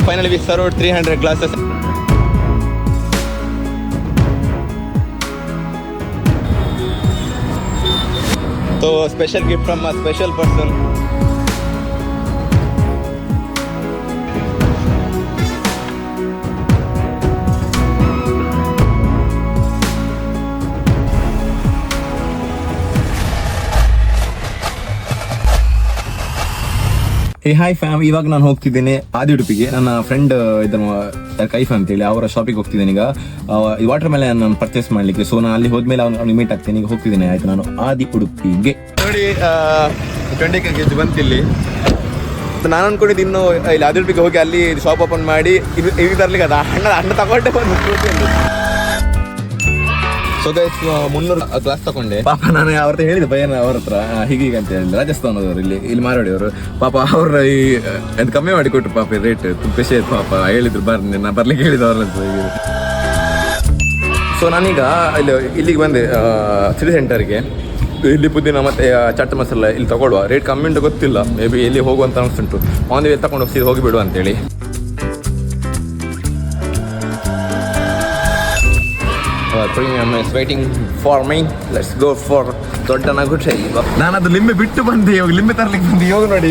Finally we serve 300 glasses. So special gift from a special person. Hey hi fam, ಇವಾಗ ನಾನು ಹೋಗ್ತಿದ್ದೇನೆ ಆದಿ ಉಡುಪಿಗೆ. ನನ್ನ friend ಇದನ್ನು ಕೈಫ್ ಅಂತೇಳಿ ಅವರ ಶಾಪಿಗೆ ಹೋಗ್ತಿದ್ದೇನೆ ಈಗ. ಈ ವಾಟರ್ ಮೇಲೆ ನಾನು ಪರ್ಚೇಸ್ ಮಾಡಲಿಕ್ಕೆ. ಸೊ ನಾನು ಅಲ್ಲಿ ಹೋದ್ಮೇಲೆ ಅವ್ನು ಮೀಟ್ ಆಗ್ತೇನೆ. ಈಗ ಹೋಗ್ತಿದ್ದೇನೆ, ಆಯ್ತು, ನಾನು ಆದಿ ಉಡುಪಿಗೆ. ನೋಡಿ, 20 ಕೆಜಿ ಬಂತಿಲ್ಲಿ. ನಾನು ಅನ್ಕೊಂಡಿದ್ದು ಇನ್ನು ಇಲ್ಲಿ ಆದಿ ಉಡುಪಿಗೆ ಹೋಗಿ ಅಲ್ಲಿ ಶಾಪ್ ಓಪನ್ ಮಾಡಿ ಇದು ಇದು ತರ್ಲಿಕ್ಕೆ. ಅದು ಅಣ್ಣ ಅಣ್ಣ ತಗೊಂಡೆ ಬಂದು. ಸೊ ಗೈಸ್, 300 ಗ್ಲಾಸ್ ತಗೊಂಡೆ. ಪಾಪ, ನಾನು ಅವ್ರ ಹತ್ರ ಹೇಳಿದೆ ಭಯನ ಅವ್ರ ಹತ್ರ, ಹೀಗೀಗ ಅಂತ ಹೇಳಿದೆ. ರಾಜಸ್ಥಾನದವರು, ಇಲ್ಲಿ ಇಲ್ಲಿ ಮಾರವಾಡಿಯವರು. ಪಾಪ ಅವ್ರ ಈ ಎಂತ ಕಮ್ಮಿ ಮಾಡಿ ಕೊಟ್ಟರು ಪಾಪ ರೇಟ್. ತುಂಬ ಖುಷಿ ಆಯ್ತು. ಪಾಪ ಹೇಳಿದ್ರು ಬರ್ನಿ, ನಾ ಬರ್ಲಿಕ್ಕೆ ಹೇಳಿದ್ದು ಅವ್ರ ಹತ್ರ. ಸೊ ನಾನೀಗ ಇಲ್ಲಿ ಇಲ್ಲಿಗೆ ಬಂದೆ, ಸಿಟಿ ಸೆಂಟರ್ಗೆ. ಇಲ್ಲಿ ಪುದೀನ ಮತ್ತೆ ಚಾಟ್ ಮಸಾಲ ಇಲ್ಲಿ ತಗೊಳ್ಳುವ. ರೇಟ್ ಕಮ್ಮಿ ಉಂಟು ಗೊತ್ತಿಲ್ಲ, ಮೇ ಬಿ ಎಲ್ಲಿ ಹೋಗುವಂತ ಅನಿಸ್ತುಂಟು. ಆನ್ the way ತಗೊಂಡು ಹೋಗಿ ಹೋಗಿಬಿಡುವ ಅಂತೇಳಿ. Premium is waiting for me. Let's go for Doddanagudde. ನಾನು ಅದು ಲಿಂಬೆ ಬಿಟ್ಟು ಬಂದೆ, ಇವಾಗ ಲಿಂಬೆ ತರ್ಲಿಕ್ಕೆ ಬಂದೆ. ಇವಾಗ ನೋಡಿ,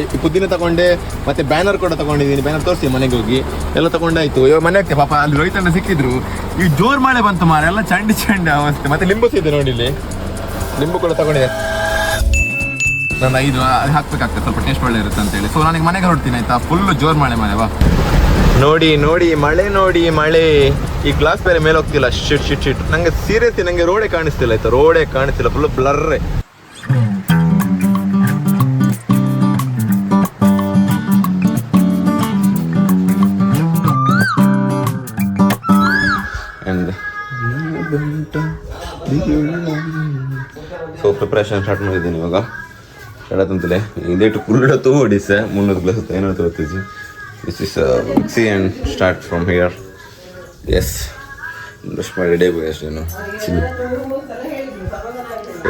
ಈ ಪುದೀನ ತಗೊಂಡೆ, ಮತ್ತೆ ಬ್ಯಾನರ್ ಕೂಡ ತಗೊಂಡಿದ್ದೀನಿ. ಬ್ಯಾನರ್ ತೋರಿಸಿ ಮನೆಗೆ ಹೋಗಿ. ಎಲ್ಲ ತಗೊಂಡಾಯ್ತು, ಇವಾಗ ಮನೆ ಹೋಗ್ತೆ. ಪಾಪ ಅಲ್ಲಿ ರೋಹಿತ್ ಅಣ್ಣ ಸಿಕ್ಕಿದ್ರು. ಈ ಜೋರ್ ಮಳೆ ಬಂತು ಮಾರ, ಎಲ್ಲ ಚಂಡಿ ಚಂಡಿ ಅವಸ್ಥೆ. ಮತ್ತೆ ಲಿಂಬು ಇದೆ ನೋಡಿ ಇಲ್ಲಿ, ಲಿಂಬು ಕೂಡ ತಗೊಂಡಿದೆ ನಾನು ಐದು. ಅದು ಹಾಕ್ಬೇಕಾಗ್ತದೆ, ಸ್ವಲ್ಪ ಟೇಸ್ಟ್ ಒಳ್ಳೆ ಇರುತ್ತೆ ಅಂತೇಳಿ. ಸೊ ನನಗೆ ಮನೆಗೆ ಹೊರಡ್ತೀನಿ, ಆಯ್ತಾ? ಫುಲ್ ಜೋರ್ ಮಳೆ ಮಳೆ ಬಾ. ನೋಡಿ ನೋಡಿ, ಮಳೆ ನೋಡಿ ಮಳೆ. ಈ ಗ್ಲಾಸ್ ಬೇರೆ ಮೇಲೆ ಹೋಗ್ತಿಲ್ಲ. ಶಿಟ್ ಶಿಟ್ ಶಿಟ್. ನಂಗೆ ಸೀರಿಯಸ್ಲಿ ನಂಗೆ ರೋಡೇ ಕಾಣಿಸ್ತಿಲ್ಲ, ಆಯ್ತಾ? ರೋಡೇ ಕಾಣಿಸ್ತಿಲ್ಲ, full ಬ್ಲರ್ರೇ. And so preparation start ಮಾಡಿದ್ದೀನಿ ಇವಾಗ. ಸ್ಟಾರ್ಟ್ ಇದೇಟು ಕುರುಡ ತೋಡಿಸ 300 ಗ್ಲಾಸ್ ಏನೋ ತೋರ್ತಿದ್ವಿ. This is mixie and start from here. Yes, brush ಮಾಡಿ ರೆಡಿ ಆಗಬೇಕು ಅಷ್ಟೇನು.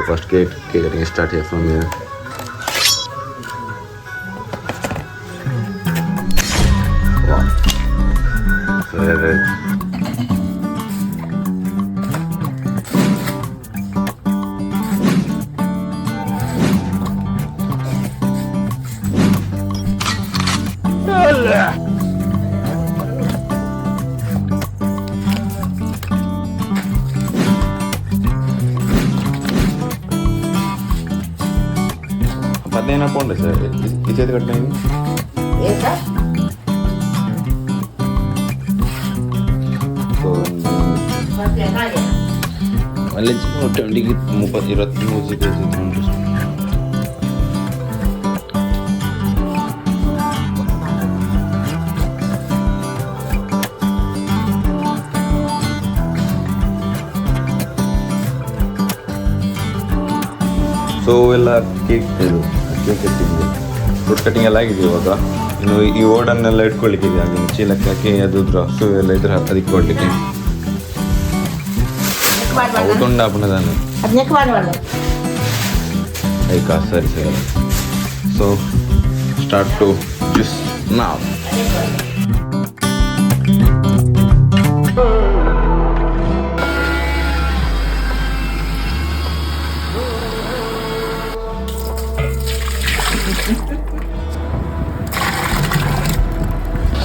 First cake cutting start here from here. ಸರಿ. 15 ಪೌಂಡ್ ಸರ್ ಈ చేతి ಕಟ್ಟಿನ. ಸೊ ಅಲ್ಲಿ 20ಗೆ 30 23 ಕೆಜಿ ಉಂಟು. ಸೊ ಎಲ್ಲ ಕೇಕ್, ಇದು ಕೇಕ್ ಕಟ್ಟಿಂಗ್, ಫ್ರೂಟ್ ಕಟಿಂಗ್ ಎಲ್ಲ ಆಗಿದೆ. ಇವಾಗ ಇನ್ನು ಈ ಓಡನ್ನೆಲ್ಲ ಇಟ್ಕೊಳ್ಳಿಕ್ಕೆ ಇದೆ. ಹಾಗೆ ಚೀಲಕ್ಕೆ ಹಾಕಿ ಅದು ಸೊ ಎಲ್ಲ ಇದ್ರೆ ಅದಕ್ಕೆ ಕೊಡ್ಲಿಕ್ಕೆ. ಅವು ತುಂಡ ಪುನದಾನೆ. ಆಯ್ತಾ? ಸರಿ ಸರಿ. ಸೊ ಸ್ಟಾರ್ಟ್ ಟು ಜ್ಯೂಸ್ ನಾವು.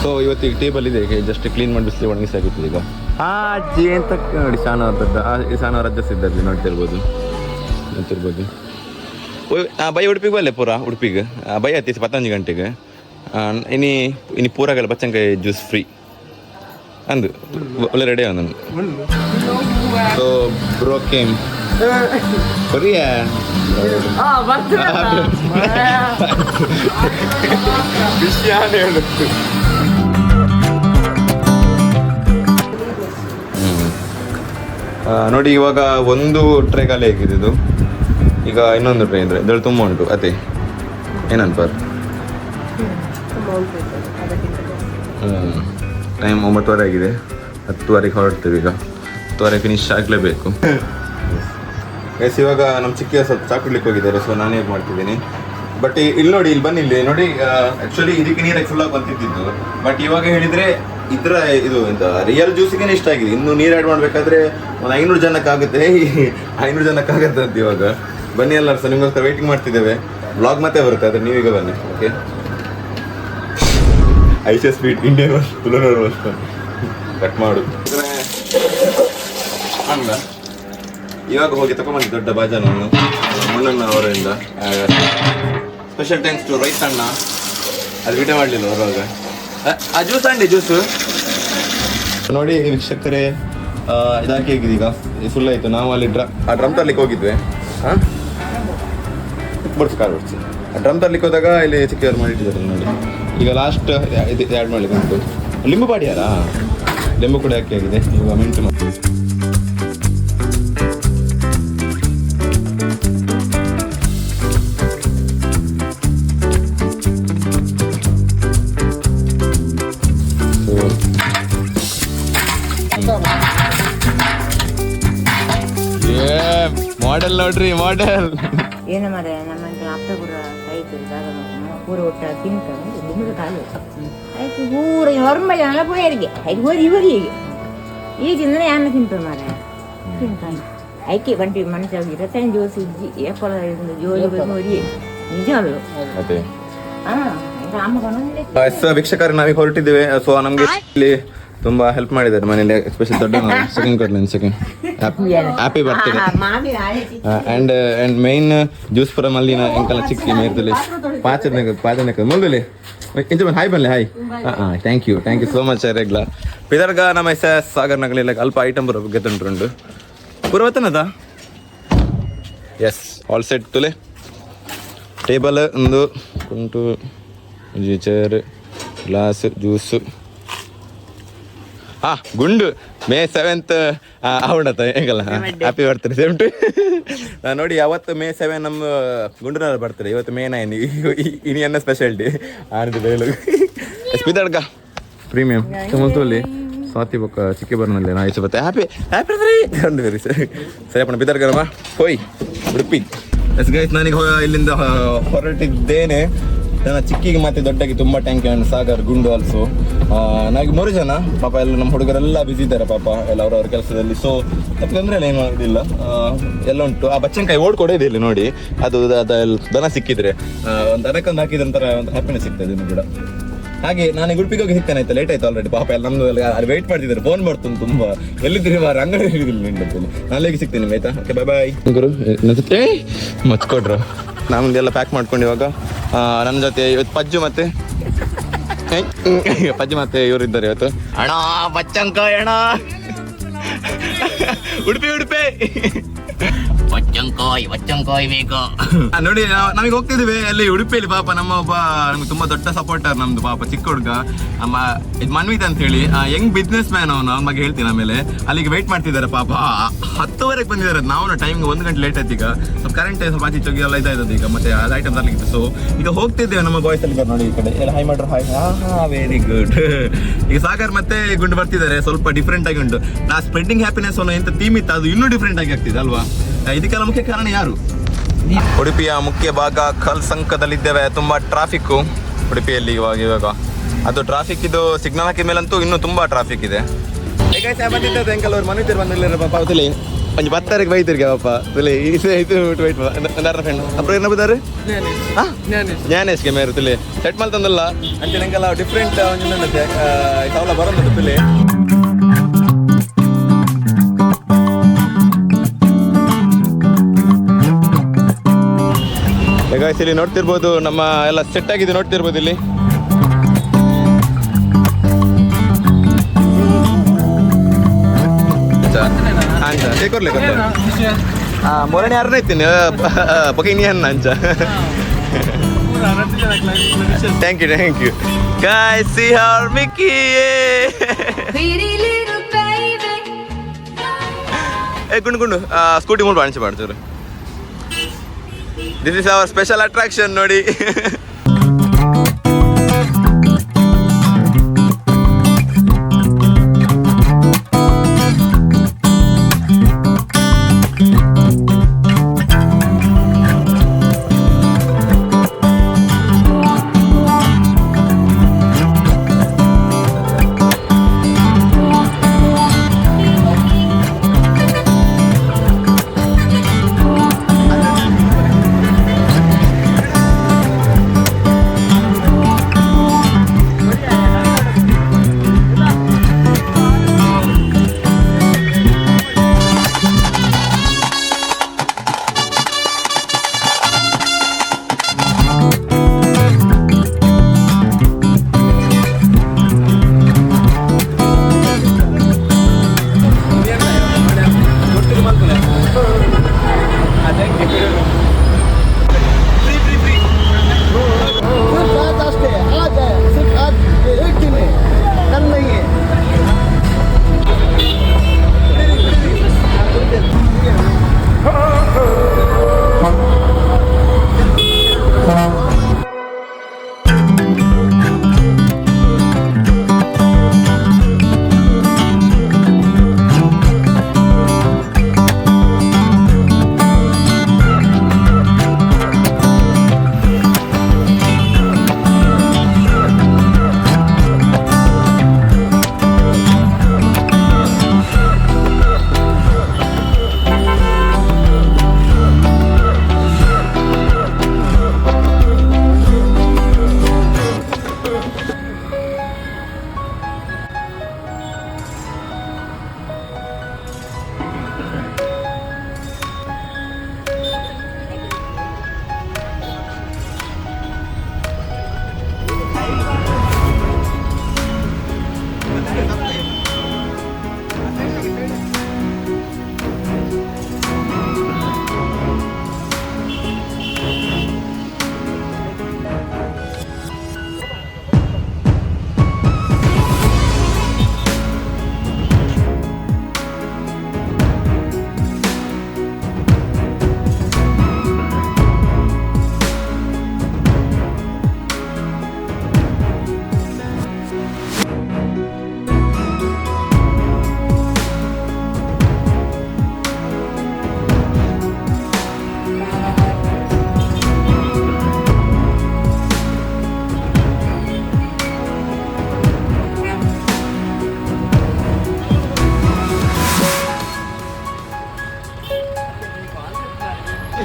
ಸೊ ಇವತ್ತಿಗೆ ಟೇಬಲ್ ಇದೆ, ಜಸ್ಟ್ ಕ್ಲೀನ್ ಮಾಡಿ ಬಿಸಿಲು ಒಣಗಿಸಿ ಹಾಕಿತ್ತು ಈಗ. ಆ ಅಜ್ಜಿ ಎಂತ ನೋಡಿ, ಸಾನವರ್ ದೊಡ್ಡ ಸಾನವರ್ ಅಜ್ಜಸ್ ಇದ್ದಲ್ಲಿ ನೋಡ್ತಿರ್ಬೋದು ನೋಡ್ತಿರ್ಬೋದು. ಬೈ, ಉಡುಪಿಗೆ ಬಲ್ಲೆ ಪೂರ ಉಡುಪಿಗೆ ಬೈ ಹತ್ತಿ 15 ಗಂಟೆಗೆ. ಇನಿ ಇನಿ ಪೂರಗಲ ಬಚ್ಚಂಕಾಯಿ ಜ್ಯೂಸ್ ಫ್ರೀ ಅಂದು ಒಳ್ಳೆ ರೆಡಿ ನಾನು. ಸೊ ಬ್ರೋ ಕೇಮ್ ಕೊರಿಯಾ. ವಿಷಯಾನೇ ಹೇಳುತ್ತು. ನೋಡಿ, ಇವಾಗ ಒಂದು ಟ್ರೇ ಖಾಲಿ ಆಗಿದೆ ಇದು. ಈಗ ಇನ್ನೊಂದು ಟ್ರೇ ಇದ್ರೆ ಇದರಲ್ಲಿ ತುಂಬ ಉಂಟು ಅದೇ. ಏನನ್ಪರ್? ಟೈಮ್ 9:30 ಆಗಿದೆ. 10:30ಕ್ಕೆ ಹೊರಡ್ತೇವೆ ಈಗ. 10:30 ಫಿನಿಶ್ ಆಗಲೇಬೇಕು. ಎಸ್, ಇವಾಗ ನಮ್ಮ ಚಿಕ್ಕ ಸ್ವಲ್ಪ ಚಾ ಕುಡ್ಲಿಕ್ಕೆ ಹೋಗಿದ್ದಾರೆ. ಸೊ ನಾನೇ ಮಾಡ್ತಿದ್ದೀನಿ. ಬಟ್ ಇಲ್ಲಿ ನೋಡಿ, ಇಲ್ಲಿ ಬನ್ನಿ, ಇಲ್ಲಿ ನೋಡಿ. ಆಕ್ಚುಲಿ ಇದಕ್ಕೆ ನೀರಾಗಿ ಫುಲ್ ಆಗಿ ಬಂತಿದ್ದು. ಬಟ್ ಇವಾಗ ಹೇಳಿದ್ರೆ ಇದ್ರ ಇದು ಎಂತ ರಿಯಲ್ ಜ್ಯೂಸಿಗೆ ಇಷ್ಟ ಆಗಿದೆ. ಇನ್ನು ನೀರು ಆ್ಯಡ್ ಮಾಡಬೇಕಾದ್ರೆ ಒಂದು 500 ಜನಕ್ಕೆ ಆಗುತ್ತೆ, 500 ಜನಕ್ಕೆ ಆಗುತ್ತೆ ಅಂತ. ಇವಾಗ ಬನ್ನಿ ಎಲ್ಲರೂ ಸರ್, ನಿಮ್ಗೋಸ್ಕರ ವೆಯ್ಟಿಂಗ್ ಮಾಡ್ತಿದ್ದೇವೆ. ವ್ಲಾಗ್ ಮತ್ತೆ ಬರುತ್ತೆ, ಆದರೆ ನೀವೀಗ ಬನ್ನಿ. ಓಕೆ, ಐಶಾ ಸ್ವೀಟ್ ಇಂಡಿಯನ್ ವರ್ಷ ತುಳುನಾಡು ವರ್ಷ ಕಟ್ ಮಾಡು ಹಂಗ. ಇವಾಗ ಹೋಗಿ ತಗೊಂಬಂದು ದೊಡ್ಡ ಬಾಜನವನ್ನು ಮುನ್ನಣ್ಣ ಅವರಿಂದ. ಸ್ಪೆಷಲ್ thanks to Rohit ಅಣ್ಣ. ಅದು ವಿಡಿಯೋ ಮಾಡಲಿಲ್ಲ ಬರುವಾಗ. ಆ ಜ್ಯೂಸ್ ಅಂಡಿ ಜ್ಯೂಸು ನೋಡಿ ವೀಕ್ಷಕರೇ. ಇದಾಕಿ ಹೇಗಿದೆ ಈಗ? ಫುಲ್ ಆಯಿತು. ನಾವು ಅಲ್ಲಿ ಆ ಡ್ರಮ್ ತರ್ಲಿಕ್ಕೆ ಹೋಗಿದ್ವಿ. ಹಾಂ, ಬಡ್ಸು, ಕಾರ್ ಬಡ್ಸಿ. ಆ ಡ್ರಮ್ ತರ್ಲಿಕ್ಕೆ ಹೋದಾಗ ಇಲ್ಲಿ ಚಿಕ್ಕವರು ಮಾಡಿಟ್ಟಿದ್ದಾರೆ ನೋಡಿ. ಈಗ ಲಾಸ್ಟ್ ಇದು ಆ್ಯಡ್ ಮಾಡಲಿಕ್ಕೆ ಉಂಟು. ಲಿಂಬು ಪಾಡಿಯಾರಾ? ಲಿಂಬು ಕೂಡ ಹಾಕಿ ಆಗಿದೆ. ಇವಾಗ ಮಿಂಟು. ಮಾಡೆಲ್ ನೋಡ್ರಿ, ಮಾಡೆಲ್. ಏನು ಮಾರ್ರೆ, ನಮ್ಮ ಅಪ್ಪ ಕೂಡ ಕೈ ದಾದ ಪೂರ ಒಟ್ಟ ತಿಂತಾರೆ. ದುಮ್ಮಿದ ಕಾಲು ಆಯ್ತು. ಪೂರ ಹೊರಂಬ ಜನ ಪೋಯರಿಗೆ ಐದು ಹೋರಿ ಇವರಿಗೆ ಈ ತಿಂದ್ರೆ ಯಾನ ತಿಂತ ಮಾರ್ರೆ, ತಿಂತಾನೆ. ಐಕೆ ಬಂಟಿ ಮನುಷ್ಯ ಇರತ್ತೈದು ಜೋಸಿ ಇಜ್ಜಿ ಏಪಲ ಜೋಲಿ ಬಂದು ನಿಜ ಅಲ್ಲ? ಅದೇ. ಹಾಂ, ಅಮ್ಮ ಕೊನೊಂದೇ. ಎಸ್ ವೀಕ್ಷಕರು, ನಾವೀಗ ಹೊರಟಿದ್ದೇವೆ. ಸೊ ನಮಗೆ ಇಲ್ಲಿ ತುಂಬಾ ಹೆಲ್ಪ್ ಮಾಡಿದ್ದಾರೆ ಮನೇಲಿ, ಎಸ್ಪೆಷಲಿ ದೊಡ್ಡ. ಸೆಕೆಂಡ್ ಕೊಡ್ಲಿ, ಸೆಕೆಂಡ್. Happy birthday. ಮಾವಿ. ಅಂಡ್ ಅಂಡ್ ಮೈನ್ ಜ್ಯೂಸ್ ಪುರ ಮಲ್ಲಿನ ಎಂಕಲ ಚಿಕ್ಕಿ ಮೇರ್ದಲ್ಲಿ ಪಾಚನೆ ಪಾಚನೆ ಮುಲ್ದಲ್ಲಿ ಇಂಚ ಬಂದು ಹಾಯ್ ಬನ್ನಿ. ಹಾಯ್, ಹಾಂ, thank you, thank you so much. ರೆಗ್ಲ ಪಿದರ್ಗ ನಮ್ಮ ಎಸ್ ಸಾಗರ್ ನಗಲಿಲ್ಲ ಅಲ್ಪ ಐಟಮ್ ಬರೋ ಗೆತ್ತುಂಟು ಪೂರ್ವತನದ. ಎಸ್, ಆಲ್ ಸೆಟ್. ತುಲೆ ಟೇಬಲ್ ಒಂದು ಕುಂಟು, ಚೇರ್, ಗ್ಲಾಸ್, ಜ್ಯೂಸು. ಹಾ ಗುಂಡು, ಮೇ 7 ಅವಣತ ಹೆಂಗಲ್ಲ. ಹ್ಯಾಪಿ ಬರ್ತ್ಡೇ, ಸೇಮ್ ಟು ನೋಡಿ. ಅವತ್ತು ಮೇ 7 ನಮ್ಮ ಗುಂಡುನವ್ರು ಬರ್ತಾರೆ. ಇವತ್ತು ಮೇ 9, ಇನಿ ಅನ್ನ ಸ್ಪೆಷಾಲಿಟಿ ಆನದು ಬೇಲು ಎಸ್ ಪಿದಡ್ಗ ಪ್ರೀಮಿಯಂ ಮುಲ್ತಲ್ಲಿ ಸ್ವಾತಿ ಬೊಕ್ಕ ಚಿಕ್ಕಿ ಬರ್ನಲ್ಲಿ ನಾ ಈಚೆ ಬತ್ತೆ. ಹ್ಯಾಪಿ ಹ್ಯಾಪಿ ಸರಿ ಸರಿ ಸರಿಯಪ್ಪಣ ಬಿದರ್ಗರಮ್ಮ ಹೋಯ್ ಉಡುಪಿ. ಎಸ್ ಗೈಸ್, ನಾನೀಗ ಇಲ್ಲಿಂದ ಹೊರಟಿದ್ದೇನೆ. ನನ್ನ ಚಿಕ್ಕಿಗೆ ಮತ್ತೆ ದೊಡ್ಡಗೆ ತುಂಬ thank you. And Sagar, Gundu also. ನಾವೀಗ ಮೂರು ಜನ. ಪಾಪ ಎಲ್ಲ ನಮ್ಮ ಹುಡುಗರೆಲ್ಲ ಬ್ಯುಸಿ ಇದ್ದಾರೆ ಪಾಪ, ಎಲ್ಲ ಅವರವ್ರ ಕೆಲಸದಲ್ಲಿ. ಸೊ ತೊಂದರೆ ಇಲ್ಲ, ಏನು ಇದಿಲ್ಲ. ಎಲ್ಲ ಉಂಟು. ಆ ಬಚ್ಚಂಕಾಯಿ ಓಡ್ ಕೂಡ ಇದೆ ಇಲ್ಲಿ ನೋಡಿ. ಅದು ದನ ಸಿಕ್ಕಿದ್ರೆ, ಒಂದು ದನಕ್ಕೊಂದು ಹಾಕಿದ ಒಂಥರ ಒಂದು ಹ್ಯಾಪಿನೆಸ್ ಸಿಗ್ತದೆ ಇನ್ನು ಕೂಡ. ಹಾಗೆ ನಾನು ಉಡುಪಿಗೆ ಹೋಗಿ ಸಿಗ್ತೇನೆ, ಆಯ್ತಾ? ಲೇಟ್ ಆಯ್ತು ಆಲ್ರೆಡಿ. ಪಾಪ ಎಲ್ಲ ನಮ್ದು ಎಲ್ಲ ಅಲ್ಲಿ ವೇಟ್ ಮಾಡ್ತಿದ್ದಾರೆ. ಫೋನ್ ಮಾಡ್ತೀನಿ ತುಂಬ. ಎಲ್ಲಿದ್ದೀರಿ ಮಾರ? ಅಂಗಡಿ ಹಿಡಿದಿಲ್ಲ ನಿಂಡಲ್ಲಿ. ನಾನು ಅಲ್ಲಿಗೆ ಸಿಗ್ತೀನಿ ನಿಮ್ಗೆ, ಆಯ್ತಾ? ಓಕೆ, ಬಾಯ್ ಬಾಯ್ ಗುರು. ಏ ಮಚ್ಕೊಡ್ರು. ನಮ್ದೆಲ್ಲ ಪ್ಯಾಕ್ ಮಾಡ್ಕೊಂಡು ಇವಾಗ ನನ್ನ ಜೊತೆ ಇವತ್ತು ಪಜ್ಜು ಮತ್ತೆ ಪಜ್ಜು ಮತ್ತೆ ಇವರಿದ್ದಾರೆ ಇವತ್ತು. ಅಣ್ಣ, ಬಚ್ಚಂಕಾಯಿ ಅಣ್ಣ, ಉಡುಪಿ ಉಡುಪಿ. ಬಚ್ಚಂಕಾಯಿ ಬಚ್ಚಂಕಾಯಿ ಬೇಕು. ನೋಡಿ, ನಾವೀಗ ಹೋಗ್ತಿದ್ದೀವಿ ಅಲ್ಲಿ ಉಡುಪಿಯಲ್ಲಿ. ಪಾಪ ನಮ್ಮ ಒಬ್ಬ ನಮ್ಗೆ ತುಂಬಾ ದೊಡ್ಡ ಸಪೋರ್ಟರ್ ನಮ್ದು, ಪಾಪ ಚಿಕ್ಕ ಹುಡುಗ ನಮ್ಮ ಇದು ಮನ್ವಿತ್ ಅಂತ ಹೇಳಿ. ಯಂಗ್ ಬಿಸ್ನೆಸ್ ಮ್ಯಾನ್ ಅವನು. ಅವ್ನ ಬಗ್ಗೆ ಹೇಳ್ತೀನಿ ಆಮೇಲೆ. ಅಲ್ಲಿಗೆ ವೆಯ್ಟ್ ಮಾಡ್ತಿದ್ದಾರೆ ಪಾಪ. 10:30ಕ್ಕೆ ಬಂದಿದ್ದಾರೆ. ನಾವು ಟೈಮ್ 1 ಗಂಟೆ ಲೇಟ್ ಆಯ್ತು. ಈಗ ಸ್ವಲ್ಪ ಕರೆಂಟ್ ಸ್ವಲ್ಪ ಆಚೆ ಈಚೆ ಎಲ್ಲ ಇದಾಯ್ತದೆ ಈಗ. ಮತ್ತೆ ಅದು ಐಟಮ್ ತರ್ಲಿಕ್ಕಿತ್ತು. ಸೊ ಈಗ ಹೋಗ್ತಿದ್ದೇವೆ. ನಮ್ಮ ಬಾಯ್ಸ್ ಅಲ್ಲಿ ನೋಡಿ ಈ ಕಡೆ ಎಲ್ಲ. ಹಾಯ್ ಮಾಡ್ರು, ಹಾಯ್. ಹಾ ಹಾ, ವೆರಿ ಗುಡ್. ಈಗ ಸಾಗರ್ ಮತ್ತೆ ಗುಂಡು ಬರ್ತಿದ್ದಾರೆ. ಸ್ವಲ್ಪ ಡಿಫ್ರೆಂಟ್ ಆಗಿ ಉಂಟು. ನಾ ಸ್ಪ್ರೆಡ್ಡಿಂಗ್ ಹ್ಯಾಪಿನೆಸ್ ಅನ್ನೋ ಎಂತ ಥೀಮ್ ಇತ್ತು, ಅದು ಇನ್ನೂ ಡಿಫ್ರೆಂಟ್ ಆಗಿ ಆಗ್ತಿದೆ ಅಲ್ವಾ? ಇದಕ್ಕೆಲ್ಲ ಮುಖ್ಯ ಕಾರಣ ಯಾರು? ಉಡುಪಿಯ ಮುಖ್ಯ ಭಾಗ ಕಲ್ಸಂಕದಲ್ಲಿದ್ದೇವೆ. ತುಂಬಾ ಟ್ರಾಫಿಕ್ ಉಡುಪಿಯಲ್ಲಿ ಇವಾಗ ಇವಾಗ. ಅದು ಟ್ರಾಫಿಕ್ ಇದು ಸಿಗ್ನಲ್ ಹಾಕಿದ ಮೇಲಂತೂ ಇನ್ನೂ ತುಂಬಾ ಟ್ರಾಫಿಕ್ ಇದೆ. ಬಂದಿದ್ದೆ ಅಂಕಲ್ ಅವ್ರು ಮನೆ ಬಂದಿಲ್ಲ ಪಾಪ. ತುಲಿ ಒಂಜಿ 10 ತಾರೀಕು ಬೈತಿರ್ಗೆ ಪಾಪ. ತುಲಿ ಇದು ಇದು ವೇಟ್ ಫ್ರೆಂಡ್ ಅಪ್ಪ ಏನ ಬದಾರೆ ಜ್ಞಾನೇಶ್ಗೆ ಮೇರು ತುಲಿ ಸೆಟ್ ಮಲ್ತಂದಲ್ಲ ಅಂಚೆ ನಂಗೆಲ್ಲ ಡಿಫ್ರೆಂಟ್ ಒಂಜಿ ಅವಲ ಬರೋದು ತುಲಿ. Guys, ಇಲ್ಲಿ ನೋಡ್ತಿರ್ಬೋದು, ನಮ್ಮ ಎಲ್ಲ ಸೆಟ್ ಆಗಿದೆ, ನೋಡ್ತಿರ್ಬೋದು ಇಲ್ಲಿ. ಮೊರಣಿ ಯಾರನ್ನ ಇತ್ತೀನಿ ಪೊಕೆ ಅನ್ನ ಅಂಚ. Thank you, thank you guys. See our Mickey. Pretty little baby. ಏ ಗುಂಡು ಗುಂಡು, ಸ್ಕೂಟಿ ಮೂರು ಬಾಣಿಸಿ ಮಾಡ್ತಾರೆ. This is our special attraction ನೋಡಿ. So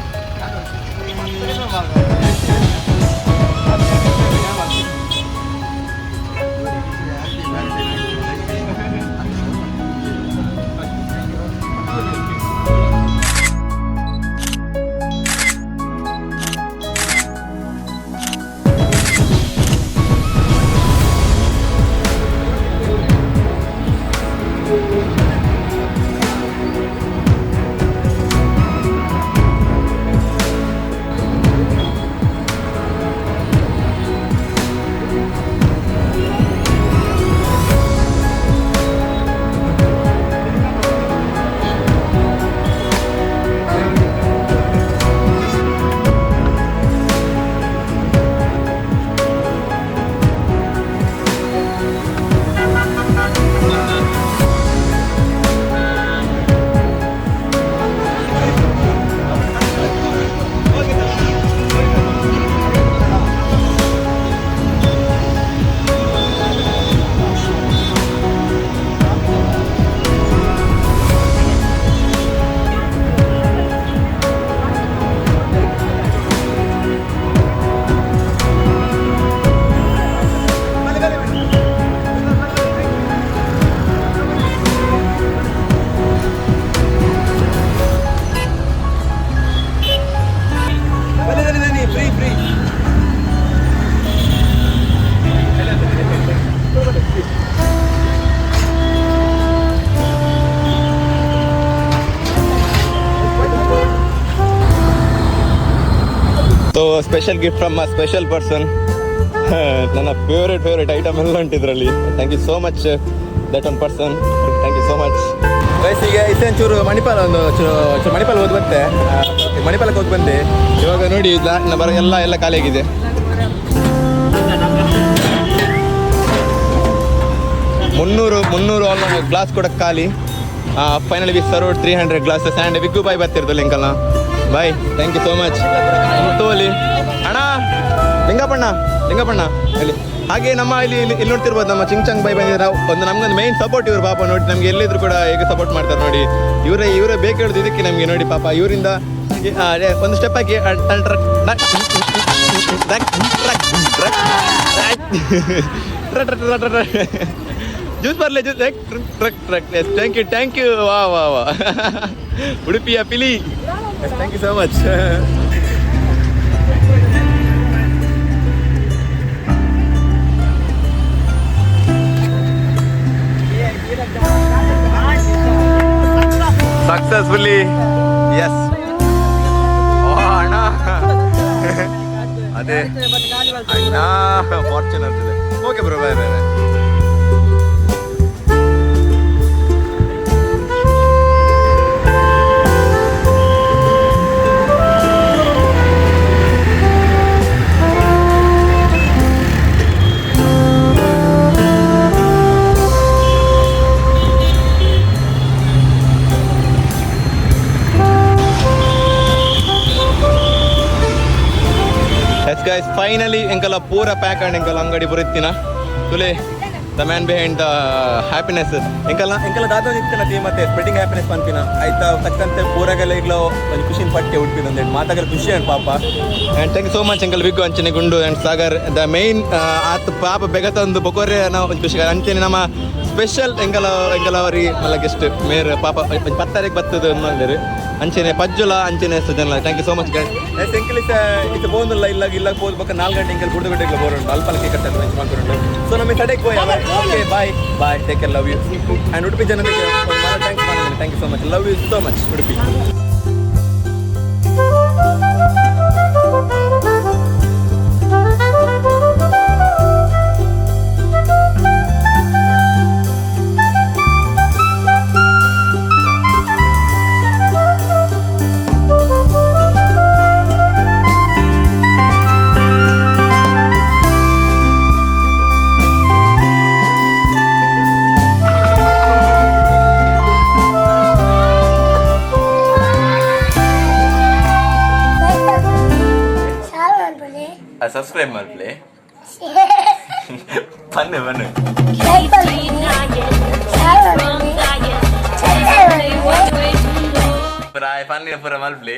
special gift from a special person. ನನ್ನ favourite favourite item ಎಲ್ಲ ಉಂಟು ಇದರಲ್ಲಿ. Thank you so much that one person. Thank you so much guys. ಈಗ ಇಷ್ಟೊಂಚೂರು ಮಣಿಪಾಲ ಒಂದು ಚೂರು ಮಣಿಪಾಲ ಹೋಗಿ ಬಂತೆ, ಮಣಿಪಾಲಕ್ಕೆ ಹೋಗಿ ಬಂದೆ. ಇವಾಗ ನೋಡಿ ಬರೋ ಎಲ್ಲ ಎಲ್ಲ ಖಾಲಿಯಾಗಿದೆ. 300 ಗ್ಲಾಸ್ ಕೂಡ ಖಾಲಿ. Finally we serve 300 glasses and Biggu bye ಬರ್ತಿರ್ತಲ್ಲ ಎಂಕಲ್ನ. Bye, thank you so much. ತೋಲಿ ಅಣ್ಣ, ಲಿಂಗಪ್ಪಣ್ಣ ಲಿಂಗಪ್ಪಣ್ಣ ಇಲ್ಲಿ. ಹಾಗೆ ನಮ್ಮ ಇಲ್ಲಿ ಇಲ್ಲಿ ನೋಡ್ತಿರ್ಬೋದು ನಮ್ಮ ಚಿಂಗ್ಚಂಗ್ ಬಾಯ್ ಬಂದಿದ್ದಾರೆ. ಒಂದು ನಮ್ಗೊಂದು ಮೈನ್ ಸಪೋರ್ಟ್ ಇವರು ಪಾಪ ನೋಡಿ, ನಮ್ಗೆ ಎಲ್ಲಿದ್ರು ಕೂಡ ಹೇಗೆ ಸಪೋರ್ಟ್ ಮಾಡ್ತಾರೆ ನೋಡಿ. ಇವರೇ ಇವರೇ ಬೇಕು ಹೇಳೋದು ಇದಕ್ಕೆ ನಮಗೆ ನೋಡಿ ಪಾಪ. ಇವರಿಂದ ಒಂದು ಸ್ಟೆಪ್ ಹಾಕಿ ಜ್ಯೂಸ್ ಬರಲಿ, juice truck truck. Yes, thank you thank you. ವಾ ವಾ ವಾ, ಉಡುಪಿಯ ಪಿಲಿ. Thank you so much. Successfully, yes. ಅಣ್ಣ ಅದೇ ಅಣ್ಣ Fortuner. Okay bro, bye bye bye. Yes guys, finally ಎಂಕಲ ಪೂರ ಪ್ಯಾಕ್ ಆಂಡ್ ಎಂಕಲ ಅಂಗಡಿ ಬರುತ್ತಿನ ತುಲೆ the man behind the happiness. ಎಂಕಲ ಎಂಕಲ ದಾದ ಇತ್ತಿನ ಟೀಮ್ ಮತ್ತೆ ಸ್ಪ್ರೆಡಿಂಗ್ ಹ್ಯಾಪಿನೆಸ್ ಪನ್ಪಿನ ಆಯ್ತಾ ತಕ್ಕಂತೆ ಪೂರಗಲ ಈಗಲ ಒಂಜಿ ಖುಷಿನ ಪಟ್ಟೆ ಉಡುಪಿದ ಮಾತಾಗಲ ಖುಷಿ ಅಂಡ್ ಪಾಪ. And thank you so much ಎಂಕಲ್ ಬಿಗ್ಗು ಅಂಚನೆ ಗುಂಡು and Sagar the main ಆತ್ ಪಾಪ ಬೆಗತೊಂದು ಬೊಕೊರೆ ನಾವು ಒಂಜಿ ಖುಷಿ ಅಂಚನೆ ನಮ್ಮ ಸ್ಪೆಷಲ್ ಎಂಕಲ ಎಂಕಲವರಿ ಮಲ್ಲ ಗೆಸ್ಟ್ ಮೇರ್ ಪಾಪ 10 ತಾರೀಕು ಬರ್ತದೆ ಅಂದರು ಅಂಚನೆ ಪಜ್ಜುಲ ಅಂಚನೆ ಸುಜನ್ಲ. Thank you so much guys. Yes ಎಂಕಲ್ ಇಸ ಇತ್ತ ಬೋಂದುಲ್ಲ ಇಲ್ಲ ಇಲ್ಲ ಬೋದು ಬೊಕ್ಕ 4 ಗಂಟೆ ಎಂಕಲ್ ಬುಡ್ದು ಗಂಟೆಗೆ ಬೋರ್ ಉಂಟು ಅಲ್ಪ ಅಲ್ಪ ಕಟ್ಟಲ್ಲ ಮಂಚ್ ಮಾಡ್ಕೊಂಡು. ಸೊ ನಮ್ಮ ಸಡೆಗೆ ಪೋಯ್. Okay bye bye, take care, love you. And Udupi ಜನತೆಗೆ thanks ಮಾಡ್ತೀನಿ. Thank you so much, love you so much Udupi. Subscribe ಮಾಡ್ಲಿ ಬನ್ನಿ ಬನ್ನಿ. ಪೂರ ಪನ್ನೀರ್ ಪೂರ ಮಲ್ಪ್ಲಿ.